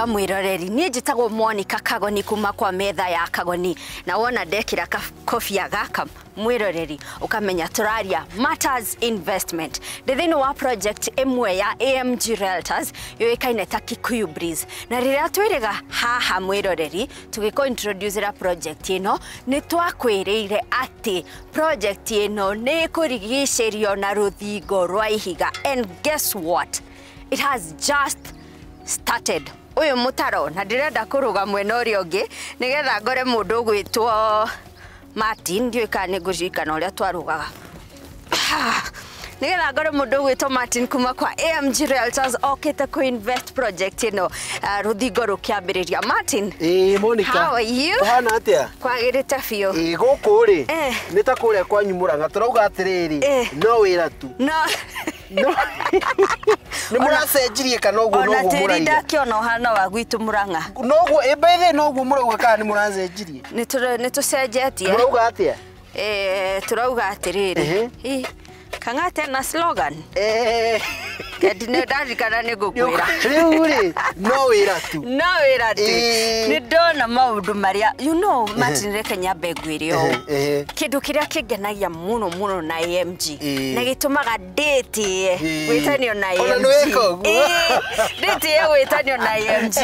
Wega mwiroreri, niĩ njĩtagwo Monica Kagoni kuma kwa metha ya Kagoni, na wona ndekĩra kobia gaka mwiroreri ukamenya tũraria Matters Investment. Ndĩ thĩinĩ wa project ĩmwe ya AMG Realtors yũĩkaine ta Kikuyu Breeze, na rĩrĩa twĩrĩga haha mwiroreri tũgĩkũ introduce project ĩno, nĩ twakwĩrĩire atĩ project ĩno nĩ ĩkũrigicĩrio na rũthingo rwa ihiga, and guess what, it has just started. Uyu mutaro na ndirenda kuruga mwena uria ungi nigetha ngore mundu ugwitwo Martin, ndiũĩ kana nĩngũririkana ũrĩa twarugaga, nigetha ngore mundu ugwitwo Martin kuma kwa AMG Realtors okĩte ku invest project ĩno, rũthingo rũkĩambĩrĩria. Martin. Ĩĩ Monica. How are you? Ũhana atĩa? Kwagĩrĩte biũ. Ĩĩ gũkũ rĩ nĩ ta kũrĩa kwanyu Mũrang'a, tũrauga atĩrĩrĩ, no wĩra tu. No. Nĩ mũracenjirie kana ũguo noguo mũraiga? Ona tĩri ndakĩona ũhana wa gwitũ Mũrang'a. Noguo ĩmbethe noguo mũrauga kana nĩ mũracenjirie? Nĩ tũcenjetie. Mũrauga atĩa? Tũrauga atĩrĩrĩ, Kang'ate na slogan. Nĩ ndarikana nĩ ngũkwĩra. Rĩu rĩ no wĩra tu. No wĩra tu. Nĩ ndona maũndũ marĩa, you know, Martin, reke nyambe ngwĩre ũũ. Kĩndũ kĩrĩa kĩngenagia mũno mũno na AMG na gĩtũmaga ndĩtĩe gwĩtanio na AMG. Ona nĩ weka ũguo. Ndĩtĩe gwĩtanio na AMG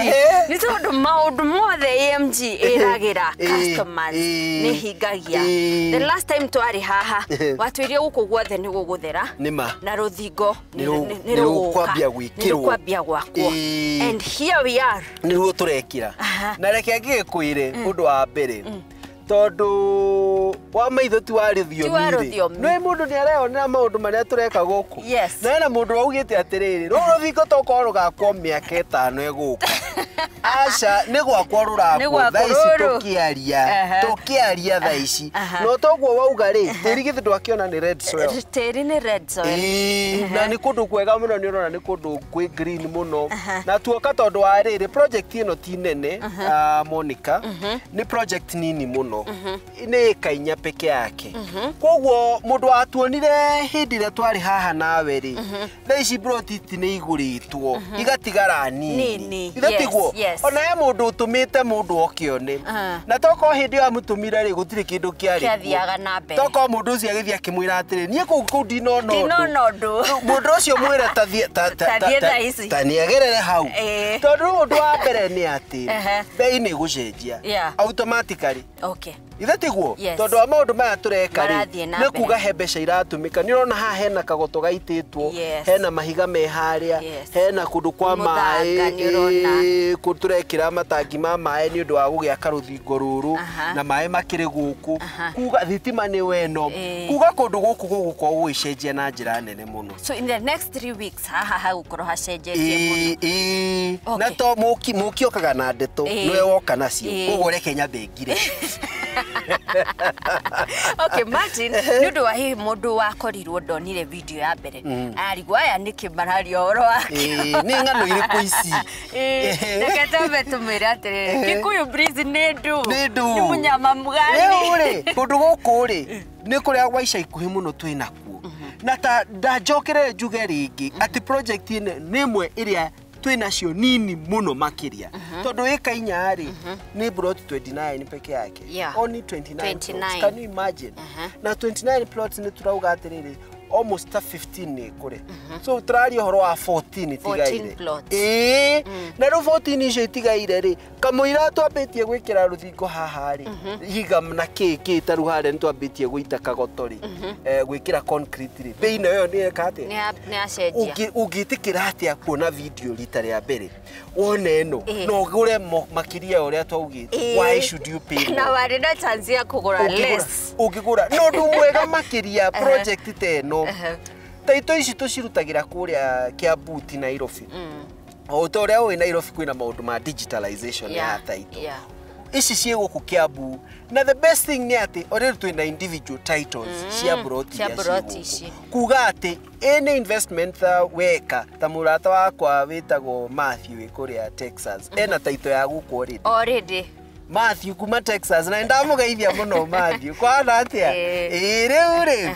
nĩ tondũ maũndũ mothe AMG ĩragĩra customers nĩ hingagia. The last time twarĩ haha watwĩrire gũkũ guothe nĩ gũgũthera na rũthingo nĩ rũkwambia gwĩkĩrwo, rũkwambia gwakwo, and here we are, nĩruo tũrekĩra. Na reke ngĩkwĩre ũndũ wa mbere, tondũ wa maitho ti wa rũthiomi rĩ, nĩ mũndũ nĩ areyonera maũndũ marĩa tũreka gũkũ. Na hena mũndũ waugĩte atĩrĩrĩ, rũrũ rũthingo tokorwo rũgakwo mĩaka 5 ĩgũka. Aca, nĩ gwakwo rũrakwo thaa ici tũkĩaria thaa ici. No toguo wauga rĩ, tĩri githĩ ndwakĩona nĩ red soil. Tĩri nĩ red soil. Na nĩ kũndũ kwega mũno, nĩ ũrona nĩ kũndũ kwĩ green mũno. Na tuoka tondũ wa rĩrĩ, project ĩno ti nene, Monica, nĩ project nini mũno. Nĩ ĩka 4 peke yake. Koguo mũndũ watuonire hĩndĩ ĩrĩa twarĩ haha nawe rĩ, thaa ici plot nĩ igũrĩtwo igatigara nini. Ithe tiguo? Ona he mũndũ ũtũmĩte mũndũ oke one. Na tokorwo hĩndĩ ĩyo amũtũmire rĩ, gũtirĩ kĩndũ kĩarĩ kuo. Kĩathiaga na mbere. Tokorwo mũndũ ũcio agĩthiĩ akĩmwĩra atĩrĩ, niĩ kũu ndinona ũndũ. Mũndũ ũcio mwĩre ta nĩagerere hau. Tondũ ũndũ wa mbere nĩ atĩ bei nĩ ĩgũcenjia automatically. Okay. Ithe tiguo? Tondũ wa maũndũ maya tũreka rĩ, nĩ kuga he mbeca iratũmĩka. Nĩ ũrona haha hena kagoto gaitĩtwo, hena mahiga me harĩa, hena kũndũ kwa maĩ, kũndũ tũrekĩra matangi ma maĩ nĩ ũndũ wa gũgĩaka rũthingo rũrũ, na maĩ makĩrĩ gũkũ. Kuga thitima nĩ weno. Kuga kũndũ gũkũ gũgũkorwo gũgĩcenjia na njĩra nene mũno. So in the next 3 weeks haha hagũkorwo hacenjetie mũno. Na to mũki okaga na ndeto, nĩwe woka nacio. Koguo reke nyambe ngire. Okay, Martin, nĩ ũndũ wa hihi mũndũ wakorirwo ndonire video ya mbere arigwo aya nĩkĩ mararia ũhoro wake. Nĩ ng'ano irĩkũ ici? Reke twambe tũmwĩre atĩrĩrĩ, Kikuyu Breeze nĩ ndũ, nĩ mũnyama mũgani. Rĩu rĩ, kũndũ gũkũ rĩ nĩ kũrĩa gwa ica ikuhĩ mũno twĩ nakuo. Na ta ndanjokerere njuge rĩngĩ atĩ project ĩno nĩ ĩmwe ĩrĩa twĩ nacio nini mũno makĩria. Tondũ ĩka 4 rĩ, nĩ plot 29 peke yake. Only 29 plots. Can you imagine? Na 29 plots nĩ tũrauga atĩrĩrĩ, almost 15 nĩ kũrĩ. So tũraria ũhoro wa 14 itigaire. Ĩĩ, na rĩu 14 icio itigaire rĩ, kamũira twambĩtie gwĩkĩra rũthingo haha rĩ, ihiga na kĩ ta rĩu harĩa nĩ twambĩtie gũita kagoto rĩ, gwĩkĩra concrete rĩ, bei nayo nĩ ĩka atĩa? Nĩ yacenjia. Ũngĩtĩkĩra atĩa kuona video rita rĩa mbere wone ĩno na ũgũre makĩria ũrĩa twaugĩte? Why should you pay more? Na warĩ na chance ya kũgũra less. Ũngĩgũra no ũndũ mwega makĩria project ta ĩno. Taito ici tũcirutagĩra kũrĩa Kiambu ti Nairobi. O ta ũrĩa ũĩ Nairobi kwĩna maũndũ ma digitalization ya taito. Ici ciĩ gũkũ Kiambu. Na the best thing nĩ atĩ already twĩna individual titles cia broti ici. Kuga atĩ any investment weka ta mũrata wakwa wĩtagwo Matthew wĩ kũrĩa Texas, ena taito ya gũkũ already. Matthew kuma Texas, na ndamugeithia muno Matthew. Kwana atia? Ĩĩ rĩu rĩ.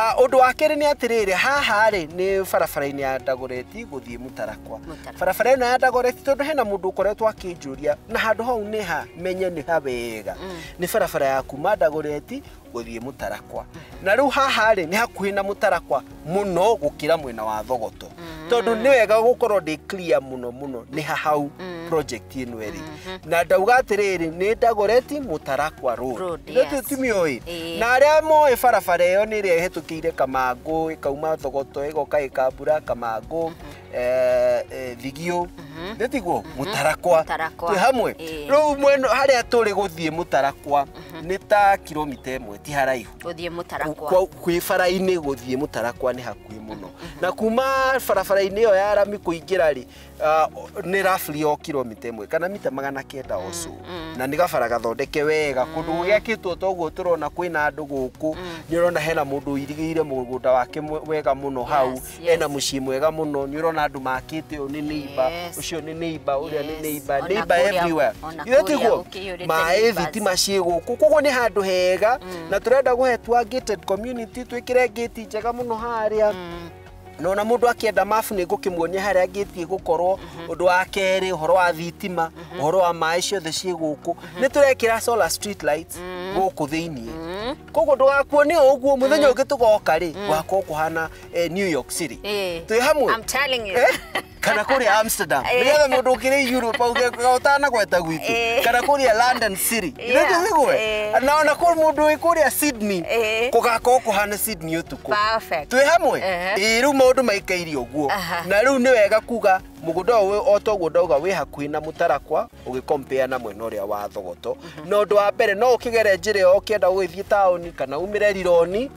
Ũndũ wa kerĩ nĩ atĩrĩrĩ, haha rĩ nĩ barabara-inĩ ya Dagoretti gũthiĩ Mũtarakwa. Barabara ĩno ya Dagoretti, tondũ hena mũndũ ũkoretwo akĩnjũria na handũ hau nĩ ha, menye nĩ ha wega. Nĩ barabara ya kuma Dagoretti gũthiĩ Mũtarakwa. Na rĩu haha rĩ nĩ hakuhĩ na Mũtarakwa mũno gũkĩra mwena wa Thogoto. Tondũ nĩ wega gũkorwo ndĩ clear mũno mũno nĩ ha hau project ĩno ĩrĩ. Na ndauga atĩrĩrĩ, nĩ Dagoretti Mũtarakwa Road. Yes. Tũtimĩũĩ. Na arĩa moĩ barabara ĩyo nĩ ĩrĩa ĩhĩtũkĩire Kamangũ, ĩkauma Thogoto, ĩgoka ĩkambura Kamangũ, Thigio, nĩ tiguo Mũtarakwa. Twĩ hamwe. Rĩu mwena harĩa tũrĩ gũthiĩ Mũtarakwa nĩ ta kilomita 1, ti haraihu. Gũthiĩ Mũtarakwa. Kwĩ bara-inĩ gũthiĩ Mũtarakwa nĩ hakuhĩ mũno. Na kuma barabara-inĩ ĩyo ya rami kũingĩra rĩ, nĩ roughly o kilomita 1 kana mita 900 o so. Na nĩ gabara gathondeke wega, kũndũ gũgĩakĩtwo toguo tũrona kwĩna andũ gũkũ, nĩ ũrona hena mũndũ ũirigĩire mũgũnda wake wega mũno hau, ena mũciĩ mwega mũno, nĩ ũrona andũ makĩte ũyũ nĩ neighbor, ũcio nĩ neighbor, ũrĩa nĩ neighbor, neighbor everywhere. Ithe tiguo maĩ thitima ciĩ gũkũ, koguo nĩ handũ hega, na tũrenda gũhe twa gated community, twĩkĩre gate njega mũno harĩa. Na ona mũndũ akĩenda mabu nĩ ngũkĩmuonia harĩa gate ĩgũkorwo. Ũndũ wa kerĩ, ũhoro wa thitima, ũhoro wa maĩ ciothe ciĩ gũkũ. Nĩ tũrekĩra solar street lights gũkũ thĩiniĩ. Koguo ndũgakuo nĩ ũguo mũthenya ũngĩ tũgoka rĩ, gwakorwo kũhana New York City. Twĩ hamwe. I'm telling you. Kana kũrĩa Amsterdam. Nĩgetha mũndũ ũkĩrĩ Europe auge ũtanagweta gwitũ. Kana kũrĩa London City. Na ona kũrĩ mũndũ wĩ kũrĩa Sydney, gũgakorwo kũhana Sydney ũtukũ. Twĩ hamwe. Rĩu maũndũ maikaire ũguo. Na rĩu nĩ wega kuga mũgũnda ũyũ o toguo ndauga wĩ hakuhĩ na Mũtarakwa ũgĩkompea na mwena ũrĩa wa Thogoto. Na ũndũ wa mbere no ũkĩgere njĩra ĩyo ũkĩenda gũgĩthiĩ taũni kana umĩre Rironi,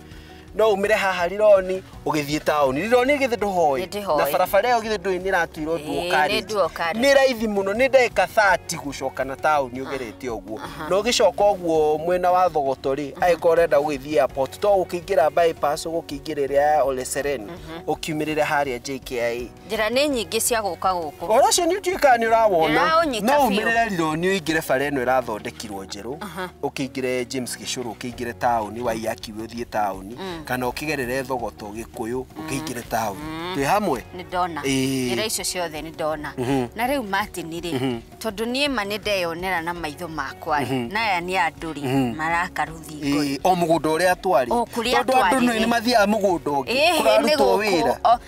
no umĩre haha Rironi ũgĩthiĩ taũni. Rironi githĩ ndũhoi, na barabara ĩyo githĩ ndũĩ nĩ ĩratuirwo Dual Carriage. Nĩ raithi mũno, nĩ ndagĩka 30 gũcoka na taũni ũgerete ũguo. Na ũgĩcoka ũguo mwena wa Thogoto rĩ, angĩkorwo ũrenda gũgĩthiĩ airport, to ũkĩingĩra bypass ũgũkĩingĩra ĩrĩa ya Ole Sereni, ũkiumĩrĩre harĩa JKIA. Njĩra nĩ nyingĩ cia gũka gũkũ. Ũhoro ũcio nĩ ũtuĩkaga nĩ ũrawona. No umĩrĩre Rironi ũingĩre bara ĩno ĩrathondekirwo njerũ, ũkĩingĩre James Gĩcũrũ, ũkĩingĩre taũni, Waiyaki ũthiĩ taũni, kana ũkĩgerere Thogoto Gĩkũyũ ũkĩingĩre taũni. Twĩ hamwe. Nĩ ndona. Njĩra icio ciothe nĩ ndona. Na rĩu Martin rĩ, tondũ niĩ ma nĩ ndeyonera na maitho makwa rĩ, na aya nĩ andũ rĩ, maraka rũthingo rĩ. O mũgũnda ũrĩa twarĩ. Tondũ andũ nĩ mathiaga mũgũnda ũngĩ, kũrarutwo wĩra.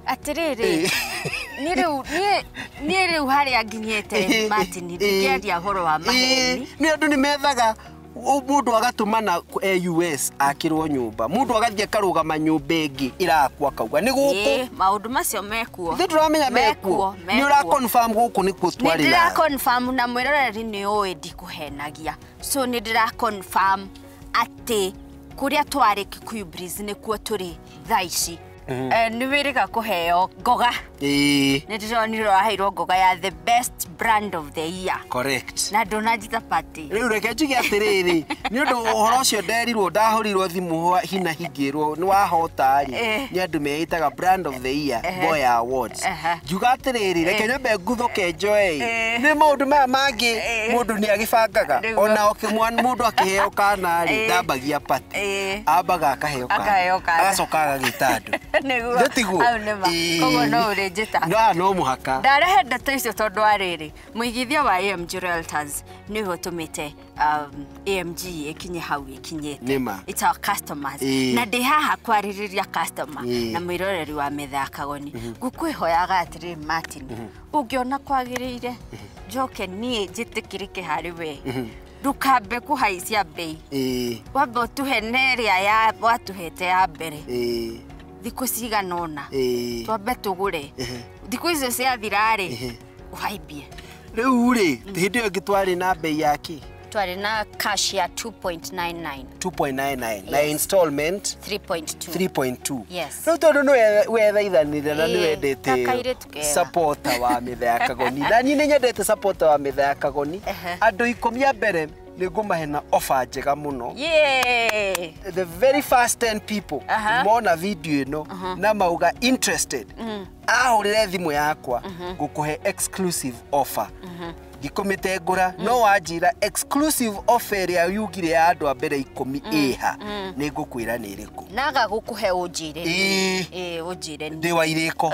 Atĩrĩrĩ, niĩ rĩu harĩa nginyĩte Martin, ndingĩaria ũhoro wa maheni. Nĩ andũ nĩ methaga mũndũ agatũmana US akĩrwo nyũmba, mũndũ agathiĩ akarũgama nyũmba ĩngĩ ĩrakua akauga nĩ gũkũ. Maũndũ macio mekuo. Ithuĩ tũramenya mekuo. Nĩ ũra confirm gũkũ nĩkuo twarĩ. Nĩ ndĩra confirm na mwĩroreri nĩ ũĩ ndikũhenagia. So nĩ ndĩra confirm atĩ kũrĩa twarĩ Kikuyu Breeze nĩkuo tũrĩ thaa ici. Nĩ wĩrĩga kũheo ngoga. Nĩ ndĩronire ũraheirwo ngoga ya the best brand of the year. Correct. Na ndũnanjĩta party. Rĩu reke njuge atĩrĩrĩ, nĩ ũndũ ũhoro ũcio nderirwo, ndahũrirwo thimũ hina hingĩrwo nĩ wahota rĩ, nĩ andũ meĩtaga brand of the year Boya Awards. Njuga atĩrĩrĩ, reke nyambe nguthũke njoe. Nĩ maũndũ maya mangĩ mũndũ nĩ agĩbangaga. Ona mũndũ akĩheo kana rĩ, ndambagia party. Ambaga akaheo kana. Agacoka agagĩta andũ. Nĩguo. Hau nĩ ma. Koguo no ũrĩnjĩta. No mũhaka. Ndarehe ndeto icio tondũ wa rĩrĩ, mũigithia wa AMG Realtors nĩwe ũtũmĩte AMG ĩkinye hau ĩkinyĩte. It's our customers. Na ndĩ haha kwarĩrĩria customer na mwĩroreri wa metha ya Kagoni. Ngũkwĩhoyaga atĩrĩrĩ Martin, ũngĩona kwagĩrĩire njoke niĩ njĩtĩkĩrĩke harĩ we, ndũkambe kũhaicia bei. Wambe ũtũhe na ĩrĩa watũhete ya mbere. Thikũ cigana ũna twambe tũgũre. Thikũ icio ciathira rĩ, ũhaimbie. Rĩu rĩ, hĩndĩ ĩyo ĩngĩ twarĩ na bei ya kĩ? Twarĩ na cash ya 2.99. 2.99 na installment 3.2. 3.2. Yes. Rĩu tondũ nĩ wethaithanire na nĩ wendete supporter wa metha ya Kagoni. Na niĩ nĩ nyendete supporter wa metha ya Kagoni. Andũ 10 a mbere nĩ ngũmahe na offer njega mũno. The very first 10 people mona video ĩno na mauga interested, ahũrĩre thimũ yakwa ngũkũhe exclusive offer. Ndikũmĩtengũra, no wanjĩra exclusive offer ĩrĩa yugire ya andũ a mbere 10 ĩha, nĩ ngũkwĩra nĩ ĩrĩkũ. Naga gũkũhe ũnjĩre. Ĩĩ. Ĩĩ, ũnjĩre niĩ. Ndĩ wa irĩko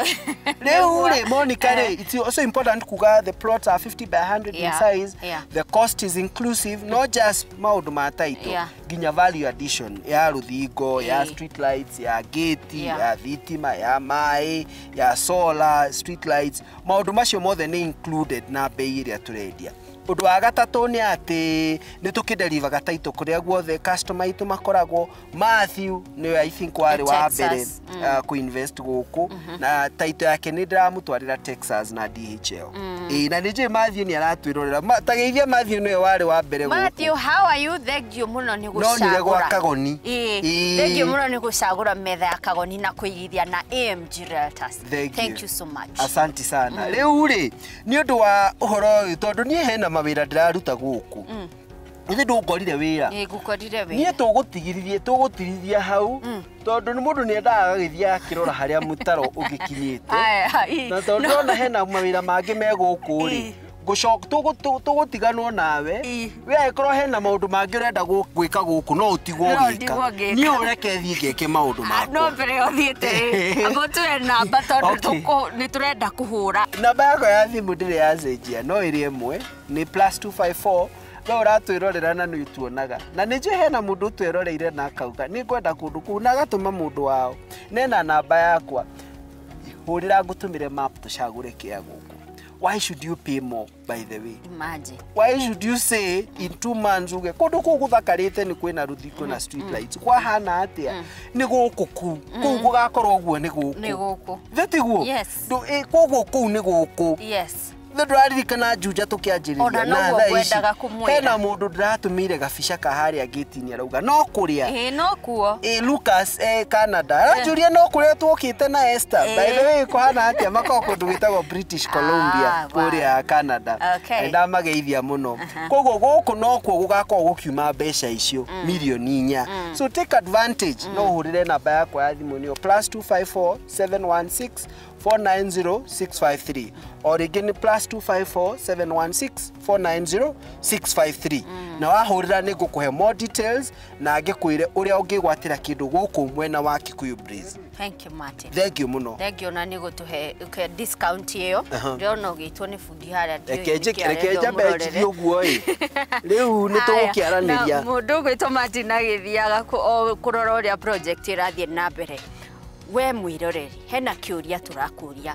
rĩu rĩ, Monica rĩ, it's also important kuga the plots are 50 by 100 in size. The cost is inclusive, not just maũndũ ma title, nginya value addition ya rũthingo, ya street lights, ya gate, ya thitima, ya maĩ, ya solar street lights. Maũndũ macio mothe nĩ included na bei ĩrĩa tũrendia. Ũndũ wa gatatũ nĩ atĩ nĩ tũkĩdelivaga title kũrĩa guothe customer aitũ makoragwo. Matthew nĩwe I think warĩ wa mbere Texas. Kũinvest gũkũ, na title yake nĩ ndĩramũtwarĩra Texas na DHL. Ĩĩ, na nĩ njũĩ Matthew nĩ aratwĩrorera. Ta geithia Matthew, nĩwe warĩ wa mbere gũkũ. Matthew, how are you? Thank you mũno nĩ No nire gwa gũcagũra. Kagoni. Ĩĩ, Ĩĩ. thank you mũno nĩ gũcagũra metha ya Kagoni na kũigithia na AMG Realtors. Thank Thank you. you so much. Asanti sana. Rĩu rĩ, nĩ ũndũ wa ũhoro ũyũ, tondũ niĩ hena mawĩra ndĩraruta gũkũ, ithe ndũngorire wĩra. Ĩĩ, ngũkorire Niĩ wĩra. tũgũtigithia, tũgũtirithia hau, tondũ nĩ mũndũ nĩ endaga agagĩthiĩ akĩrora harĩa mũtaro ũgĩkinyĩte. Aya, ĩ, Na tondũ ndĩrona hena mawĩra mangĩ me gũkũ rĩ, tũgũtiganwo nawe. We angĩkorwo hena maũndũ mangĩ ũrenda gwĩka gũkũ, no ũtigwo No ũgĩka. ndigwo ngĩka. Niĩ ũreke thiĩ ngeke maũndũ No makwa. mbere ũthiĩte rĩ, amba ũtũhe namba tondũ nĩ tũrenda kũhũra. Namba yakwa ya thimũ ndĩrĩ yacenjia, no ĩrĩ ĩmwe, nĩ +254. We ũratwĩrorera na nĩ tuonaga, na nĩ njũĩ hena mũndũ ũtwĩroreire na akauga nĩ ngwenda kũndũ kũu na agatũma mũndũ wao nena namba yakwa, hũrĩra ngũtũmĩre map tũcagũre kĩa gũkũ. Why should you pay more, by the way? Imagine. Why should you say in 2 months uge kũndũ kũu gũthakarĩte nĩ kwĩna rũthingo na street lights kwahana atĩa? Nĩ gũkũ kuu kũu gũgakorwo ũguo nĩ gũkũ. Nĩ gũkũ. Thĩ tiguo? Yes. Koguo kũu nĩ gũkũ. Nĩ ndũraririkana Juja tũkĩanjĩrĩria? Ona noguo thaa ici, ngwendaga kũmwĩra. Hena mũndũ ndĩratũmĩire gabica ka harĩa ngĩti-inĩ, arauga no kũrĩa. Ĩĩ, no kuo. Ĩ Lucas Canada aranjũria no kũrĩa tuokĩte na Esther. By the way, kũhana atĩa? Makoragwo kũndũ gwĩtagwo British Columbia, kũrĩa Canada. Nĩndamageithia mũno. Koguo gũkũ nokuo gũgakorwo gũkiuma mbeca icio mirioni 4, so take advantage. No ũhũrĩre namba yakwa ya thimũ, nĩyo +254 716 490 653, o rĩngĩ nĩ +254 716 490 653, na wahũrĩra nĩ ngũkũhe more details na ngĩkwĩre ũrĩa ũngĩgwatĩra kĩndũ gũkũ mwena wa Kikuyu Breeze. Thank you, Martin. Thank you mũno. Thank you na nĩ gũtũhe discount ĩyo. Ndĩrona ũgĩtwo nĩ bundi harĩa, ndiũĩ Reke nĩkĩ reke arenda njambe ũmũrorere. njithie ũguo ĩ, rĩu nĩ Aya, tũgũkĩaranĩria. na mũndũ ũgwĩtwo Martin agĩthiaga o kũrora ũrĩa project ĩrathiĩ na mbere. We mwĩroreri, hena kĩũria tũrakũria,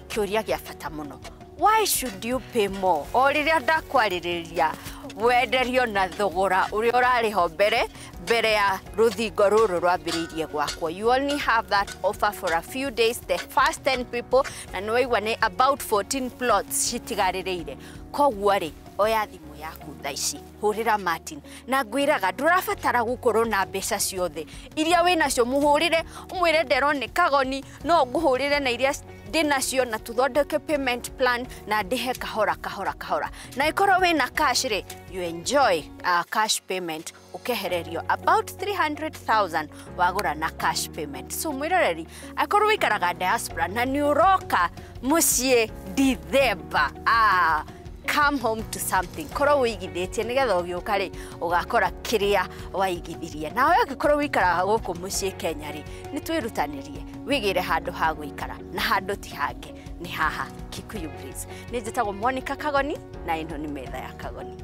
kĩũria gĩa bata mũno: why should you pay more o rĩrĩa ndakwarĩrĩria wenderio na thogora ũrĩa ũrarĩho mbere mbere ya rũthingo rũrũ rwambĩrĩirie gwakwo? You only have that offer for a few days, the first 10 people, na nĩ waigua nĩ about 14 plots citigarĩrĩire. Koguo rĩ, oya thimũ yaku thaa ici, hũrĩra Martin, na ngwĩraga ndũrabatara gũkorwo na mbeca ciothe iria wĩ nacio. Mũhũrĩre ũmwĩre nderwo nĩ Kagoni, no ngũhũrĩre na iria ndĩ nacio na tũthondeke payment plan na ndĩhe kahora kahora kahora. Na ĩkorwo wĩna cash rĩ, you enjoy cash payment, ũkehererio about 300,000 wagũra na cash payment. So mwĩroreri, akorwo wĩikaraga diaspora na nĩ ũroka mũciĩ Dithemba, come home to something. Korwo wĩigithĩtie nĩgetha ũgĩũka rĩ, ũgakora kĩrĩa waigithirie. Nawe angĩkorwo wĩikaraga gũkũ mũciĩ Kenya rĩ, nĩ twĩrutanĩrie wĩgĩre handũ ha gũikara, na handũ ti hangĩ, nĩ haha Kikuyu Breeze. Nĩ njĩtagwo Monica Kagoni na ĩno nĩ metha ya Kagoni.